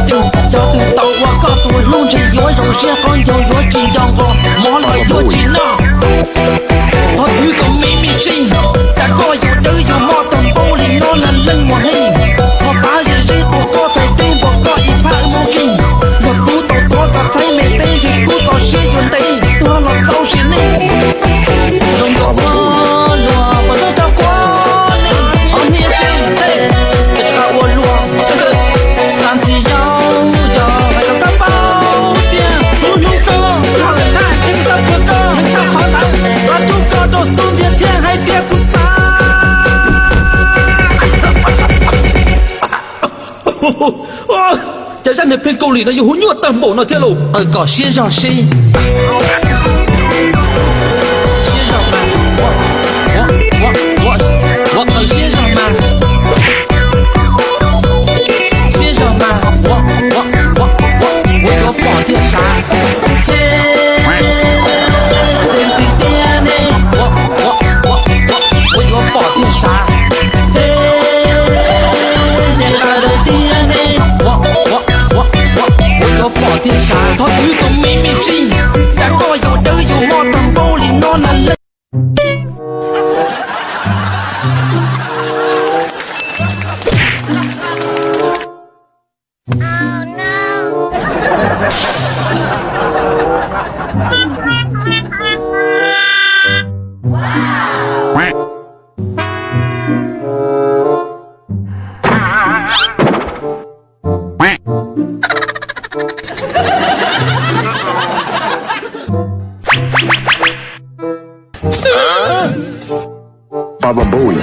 Cov twg tau ua koj tus hlub ntshe yuav zoo siab, qaub ncaug yuav tsis nco nqos, mov los yuav tsis noj. Qhov twg kom me me sij, cas koj yuav dawb yuav moj tag npaum li no na leej muam heej. Qhov pav ze zeb tua koj txhais teb npuab koj ib phab moo keej. Yog kuv tau tuav koj txhais me teb ntshe kuv txoj sia yuav ntev, tuag los txaus sia neej. Zoo nkauj ua luaj, pom txog rau quav neeg, qhov niag seb tej, koj tsis ua luaj. Tag nrho yog, yog hais rau koj paub tias kuv hlub koj, koj lawm ntag, txhob pub koj tshaj qhov ntawd, rau koj rau xub ntiag thiab hais tias kuv xav. Cas zaj niag pheej Kaus Lim no yuav hu nyuaj tag npaum no thiab lauj? Kom siab zog seb. Siab zog mas, ua, ua, ua, ua, siab zog mas. Siab zog mas, ua, ua, ua, ua, ua yuav pom tiag sav. Txi txiv tiag ne, ua, ua, ua, ua, ua yuav pom tiag sav. Niag nqa daws tiag ne, ua, ua, ua, ua, ua yuav pom tiag sav. Qhov twg kom me me sij, cas koj yuav dawb yuav moj tag npaum li no na leej. Baba Booey.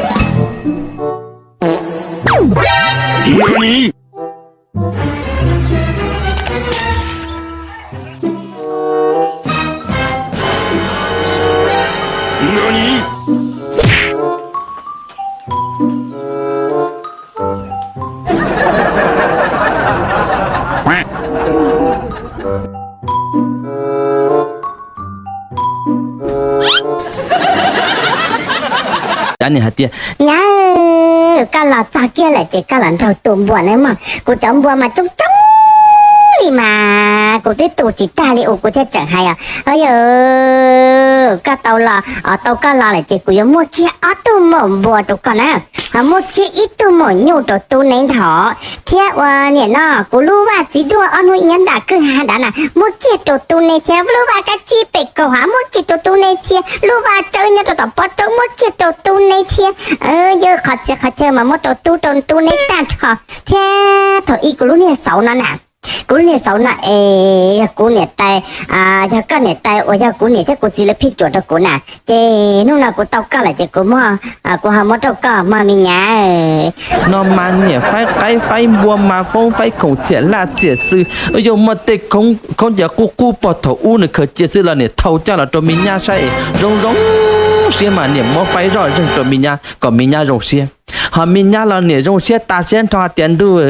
Cov niam hais tias, nyab, koj los txog kiag lawm ces koj los nraug tu npua nawb mog. Kuv cov npua mas coob coob li mas kuv twb tu tsis tag li uas kuv thiaj tseem hais os. Yog koj tau los, tau koj los lawm ces kuv yuav muab kiag ob tug maum npua rau koj na, ho muab kiag ib tug maum nyuj rau tub neb nthos thiab ua niam no kuv lub vaj txiv duaj ob hnub ib nyab nram kwj ha dav na muab kiag rau tub neb thiab, lub vaj kab tsib pem kaum ha muab kiag rau tub neb thiab, lub vaj tsawb nyob rau tom pob roob muab kiag rau tub neb thiab. Yog qhov txhia qhov chaw mas muab rau tub rau tub neb tag nrho thiab. Thaum ub kuv lub niag xauv no na, kuv lub niag xauv no es yog kuv niam tais, yog koj niam tais uas yog kuv niam thiab kuv txiv lawv phij cuam rau kuv na, ces hnub no kuv tau koj lawm ces kuv muab, kuv ho muab rau koj mog me nyab. No mas niam faib qaib faib npua mas foob faib khoom txhiam laj txhiam xwm, yog muaj tej khaub ncaws qub qub pog thaum ub nws khaws cia xwb los niam thau coj los rau me nyab saib es zoo zoo siab mas niam muab faib zoj zeeg rau me nyab kom me nyab zoo siab. Ho me nyab los niam zoo siab tas siab nrho tias ntuj,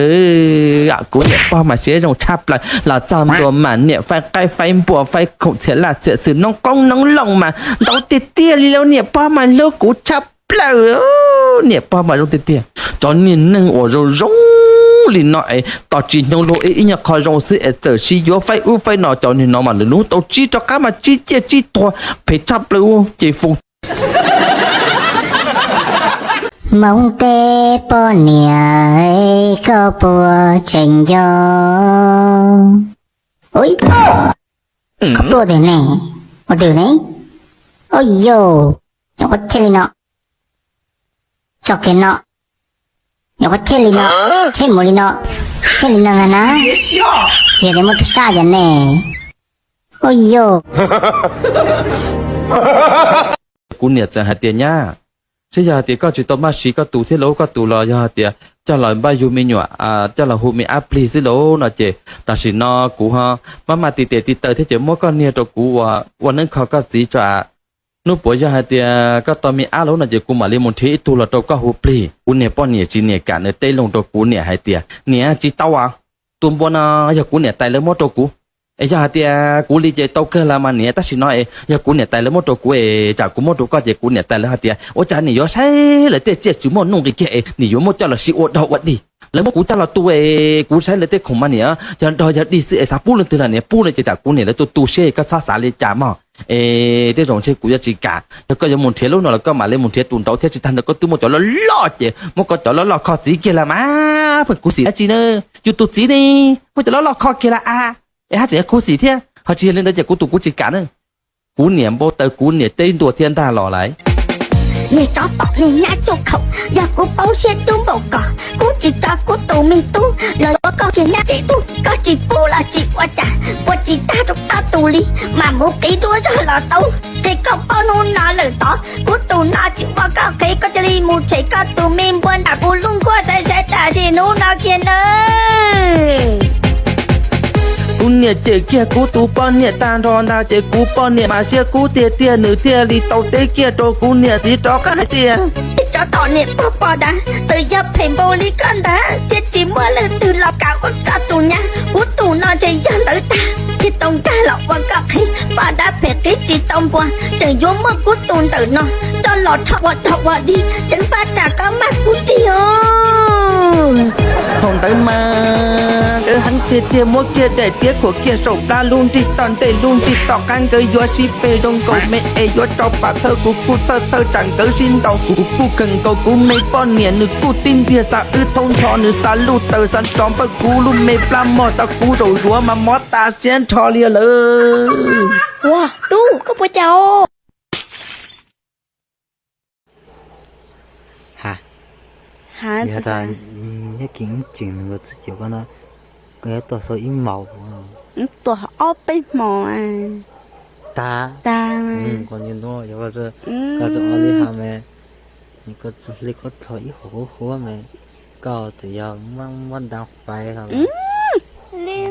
kuv niam pog mas siab zoo tshaj plaws los txog ntua mas niam faib qaib faib npua faib khoom txhiam laj txhiam xwm noob qoob noob loo mas ntau tiag tiag li lauj, niam pog mas hlub kuv tshaj plaws. Niam pog mas zoo tiag tiag. Cov niag neeg uas zoo zoo li no es tos tsis hnyoo luag ib nyuag qho zoo xwb es txawm sis yuav faib ub faib no, cov niag no mas lwm hnub tau tsib rov qab mas tsib ciaj tsib tuag phem tshaj plaws ces foos. Hmoob tej poj niam, koj puas tseem nco? Ui, koj puas twg ne? Ua twg ne? Ua yau, nyuam qhuav cheb li no, tso kiag no, nyuam qhuav cheb li no, cheb mus li no, cheb li no na na, tsis yog tias muaj tug sab yam ne. Ua yau. Kuv niam txawm hais tias nyab, seb yog hais tias koj tsis tau maj siv koj tus thiab lauj, koj tus los yog hais tias coj los npaj yug me nyuam, coj los hu me ab plig xwb lauj no ces tam sim no kuv ho maj maj tiv tes tiv taw thiab ces muab koj niag rau kuv ua neeb kho koj txiv tso. Hnub puav yog hais tias koj tau me ab lauj no ces kuv mam li mus nrhiav ib tug los rau koj hu plig. Kuv niag poj niam tsis niam kam nws teb loo rau kuv niam hais tias niam tsis tau as, tus npua no yog kuv niam tais lawv muab rau kuv. Es yog hais tias kuv li ces tau kawg los mas niam, tab sis no es yog kuv niam tais lawv muab rau kuv es tsam kuv muab rau koj ces kuv niam tais lawv hais tias ua cas niam yuav saib lawv tej tsiaj tsis muaj nuj nqis kiag es niam yuav muab coj los sim ua dog ua dig. Lawv muab kuv coj los tu es kuv saib lawv tej khoom mas niam yog nrog yog dig xwb es xav pub leej twg los niam pub no ces tam kuv niam lawv tu tu siab, koj txhob xav li cas mog. Es tej zaum ntshe kuv yuav tsis kam, yog koj yuav mus nrhiav lub no los koj mam li mus nrhiav tus nraud thiab, tsis tag ntawd koj twb muaj cov loj loj ces muab koj cov loj loj kho txiv kiag los mas, pheej khuv xim dab tsi na. Yus tus txiv ne, muaj cov loj loj kho kiag los as, es haj tseem khuv xim thiab, ho tsis yog li ntawd ces kuv tus kuv tsis kam na. Kuv niam npau taws, kuv niam teb ntua thiab ntag los lawm. Niag tsov tom niag nyab cuj khaum, yog kuv poob siab dub npaum ko, kuv tsis tso kuv tus me tub los yuav koj kiag nyab tes tub. Koj tsis pub los tsis ua cas, ua tsis tag rau koj tus li, mam mus qiv duab zog los tau. Qhia koj paub hnub no lawm tod, kuv tus no tsis ua koj qhev, koj cia li mus tshem koj tus me npua nram kuv lub nkuaj txav zab tam sim hnub no kiag nawb. Kuv niam cem kiag kuv tus poj niam tag nrho ntag ces kuv poj niam mas siab kub tiag tiag, nws thiaj li tau teb kiag rau kuv niam txiv rov qab hais tias, tsov tom niam pog pos dab, txawm yog phem npaum li koj ntag thiab tsis muaj leej twg los kam ua koj tus nyab. Kuv tus no ntshe yog ntawd tag thiaj tau nkag los ua koj qhev. Poj dab phem qhib tsis tau npua, tseem yuav muab kuv tus ntawm no coj los rho ua rog ua dig, ceev faj tsam koj mag kuv tsis os. Thaum ntawd mas nkawd heev tiag tiag, muab kiag daim tiab khuam kiag saum plab, lub nrig tom ntej lub nrig tom qab, nkawd yuav sib peg zoo nkaus me es yuav rau pam thawj, kuv kuj txhawj txhawj tsam nkawd sib ntaus, kuv kuj khees nkaus kuv me poj niam, nws kuj tib ntiag xa wb thoob nrho, nws xa luj taws xa nrov npawj, kuv lub me plab mog xa kuv zaum zuav mas mob tas siab nrho li lawm. Ua tub, koj puas cas os? Ha, nyob kis ib tseem nws ua txuj ciam ko no, koj yuav tuaj tau ib maus, tuaj ob peb hmo tag. Koj txawm ob li ha me, koj hle koj rho ib hom huab huab me, koj txawm yog muab nta fais os.